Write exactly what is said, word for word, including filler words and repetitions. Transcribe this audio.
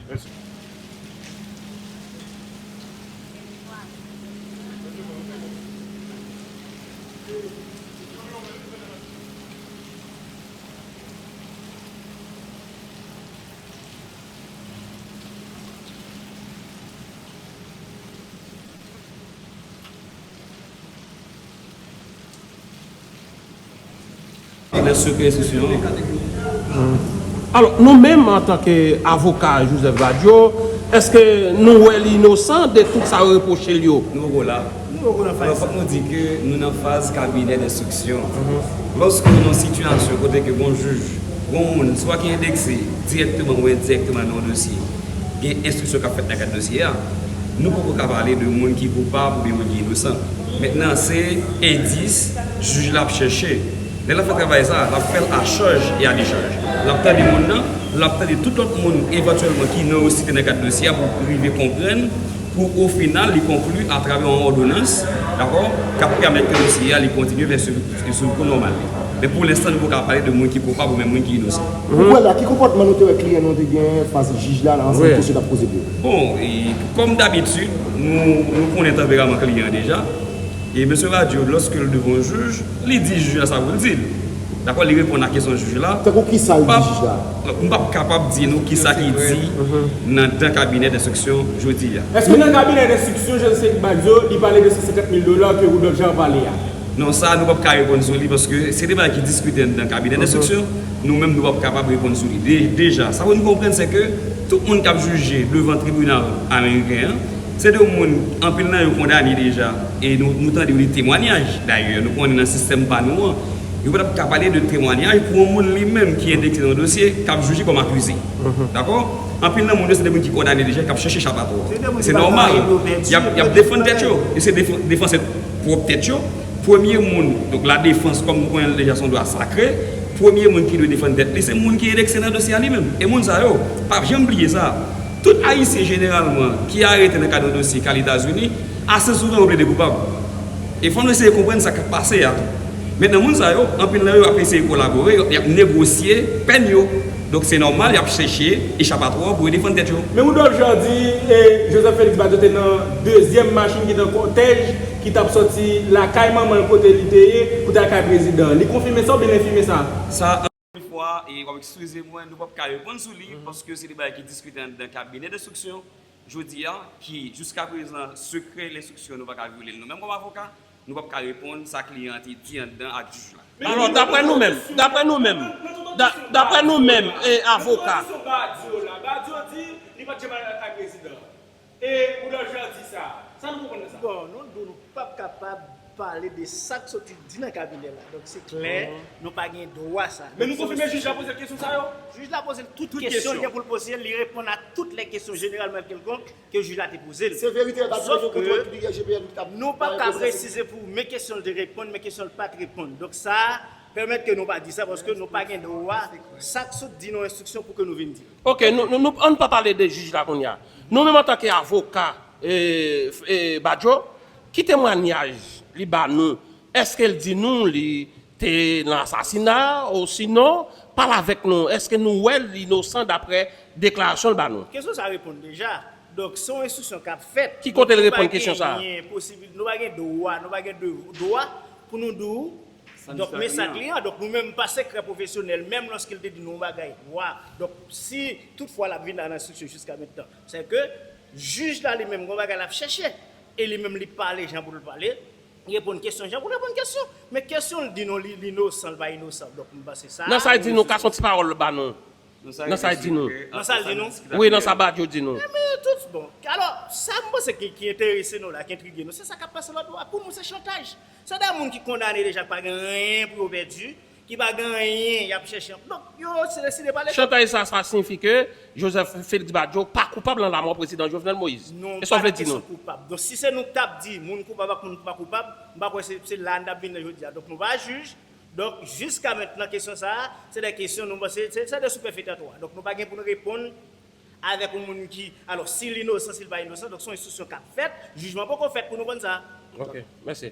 Mèsi. Nan sekrè enstriksyon an. Alò, nou menm, antanke avoka Joseph Badio, èske nou wè li inosan de tout sa yo repwoche l yo? Nou poko la. Nou poko nan faz sa. Fòk nou di ke nou nan faz kabinè enstriksyon. Lòske nou nan sitiyasyon kote ke gon jij, gon moun, swa ki endekse dirèkteman ou endirèkteman nan yon dosye, gen enstriksyon k ap fèt nan kad dosye a, nou poko ka pale de moun ki koupab oubyen moun ki inosan. Mentnan, se endis jij la ap chèche. Lè l ap fè travay sa, l ap fè l a chaj e a dechaj. L ap tande moun nan, l ap tande tout lòt moun evantyèlman ki non yo site nan kad dosye a pou rive konprann, pou o final li konkli atravè yon òdonans, dakò, k ap pèmèt ke dosye a li kontinye vè sou, sou kou nòmal li. Men pou lenstan, nou poko ka pale de moun ki koupab oubyen moun ki inosan. Ou kwè la, ki konpòtman nou te wè kliyan nou te gen fas jij la nan ansèyman kesyon l ap poze pou ou? Bon, e, kòm dabitid, nou, nou konnen tanperaman kliyan an deja. E mesye Badio, lòske l devan yon jij, li di jij la sa pou l di l. Dakò, li reponn a kesyon jij la. Tankou kisa l di jij la? M p ap kapab di nou kisa ki di nan dan kabinè enstriksyon jodi a. Èske nan kabinè enstriksyon, Joseph Félix Badio, li pale de san senkant mil dola ke Rudolph Jean pale a? Non, sa nou p ap ka reponn sou li, paske se de bagay ki diskite anndan kabinè enstriksyon. Nou menm, nou p ap kapab reponn sou li. De-, deja, sa pou nou konprann, se ke tout moun k ap jije devan tribinal ameriken an, se de moun, anpil nan yo kondane deja, e nou, nou tande yo li temwanyaj. Dayè, nou konnen nan sistèm pa nou an, yo pa t ap ka pale de temwanyaj pou yon moun li menm ki endekse nan yon dosye k ap jije kòm akize. Dakò? Anpil nan moun yo se de moun ki kondane deja, k ap chèche echapatwa. Se nòmal. Y ap, y ap defann tèt yo. E se defa-, defansè pwòp tèt yo. Premye moun, donk, ladefans, kòm nou konnen l deja, se yon dwa sakre. Premye moun ki dwe defann tèt li, se moun ki endekse nan dosye a li menm. E moun sa yo, p ap janm bliye sa. Tout Ayisyen, jeneralman, ki arete nan kad yon dosye ka Etazini, ase souvan yo plede koupab. E fò nou eseye konprann sa k ap pase a tou. Mentnan, moun sa yo, anpil nan yo ap eseye kolabore, y ap negosye pèn yo. Donk, se nòmal, y ap chèche echapatwa pou yo defann tèt yo. Men Rudolph Jean di, e, Joseph Félix Badio te nan dezyèm machin ki te nan kòtèj ki t ap sòti lakay manman l kote li te ye pou t al kay prezidan an. Li konfime sa oubyen l enfime sa? Sa, ankò yon fwa, e w ap eskize mwen, nou p ap ka reponn sou li, paske se de bagay ki diskite anndan kabinè enstriksyon jodi a, ki, jiskaprezan, sekrè enstriksyon, nou pa ka vyole l nou menm kòm avoka, nou p ap ka reponn sa kliyan an te di anndan ak jij la. Alò, daprè nou menm, daprè nou menm, da-, daprè nou menm, e, avoka. Badio la, Badio di li pa t janm al lakay prezidan. E Rudolph Jean di sa. Sa nou konprann nan sa? Bon, nou di w nou p ap kapab pale de sa k soti di nan kabinè la. Donk, se klè, nou pa gen dwa sa. Men nou konfime jij la poze l kesyon sa yo? Jij la poze l tout kesyon li gen pou l poze l, li reponn a tout lè kesyon jeneralman kèlkonk ke jij la te poze l. Se verite, Badio gen kontwòl ki gen G P N ki t ap. Nou pa ka presize pou men kesyon l te reponn, men kesyon l pa t reponn. Donk, sa pèmèt ke nou pa di sa, paske nou pa gen dwa, sa k sot di nan enstriksyon pou ke nou vin di. Ok, nou, nou, nou, ann pa pale de jij la kounye a. Nou menm antanke avoka, e, e, Badio, ki temwanyaj li ba nou? Èske l di nou li te nan asasina, osinon, pale avèk nou, èske nou wè l inosan daprè deklarasyon l ba nou? Kesyon sa reponn deja. Donk, se yon enstriksyon k ap fèt. Ki kote l reponn kesyon sa? Nou pa genyen posibil-, nou pa gen dwa, nou pa gen de-, dwa pou nou di w Donk, men sa kliyan an. Donk, nou menm pa sekrè pwofesyonèl, menm lòske l te di nou yon bagay, wa. Donk, si toutfwa l ap vin la nan enstriksyon jiska mentnan, se ke jij la li menm, gon bagay l ap chèche. E li menm, li pale jan pou l pale, reponn kesyon jan pou l reponn kesyon. Men kesyon l di nou, li, li inosan, l pa inosan. Donk, m panse sa. Nan sa l di nou, ka se yon ti pawòl l ba nou. Nan sa l di nou. Nan sa l di nou? Wi, nan sa Badio di nou. Ebyen, tout, bon. Alò, sa m panse ki, ki enterese nou la, ki entrige nou, se sa k ap pase lòtbò a. Pou nou, se chantaj. Se de moun ki kondane deja, ki pa gen anyen pou yo pèdi, ki pa gen anyen y ap chèche. Donk, yo deside pale. Chantaj sa, sa siyifi ke Joseph Félix Badio pa koupab nan lamò prezidan Jovenel Moïse. E sa w vle di nou? Non, pa nan kesyon koupab. Donk, si se nou k t ap di moun koupab ak moun pa koupab, m pa kwè se, se la n t ap vin nan jodi a. Donk, nou pa jij. Donk, jiska mentnan, kesyon sa a, se de kesyon nou, se, se, se de superfétatoire. Donk, nou pa gen pou nou reponn avèk yon moun ki, alò, si l inosan, si l pa inosan, donk, se yon enstriksyon k ap fèt, jijman poko fèt pou nou konn sa. Ok, mèsi.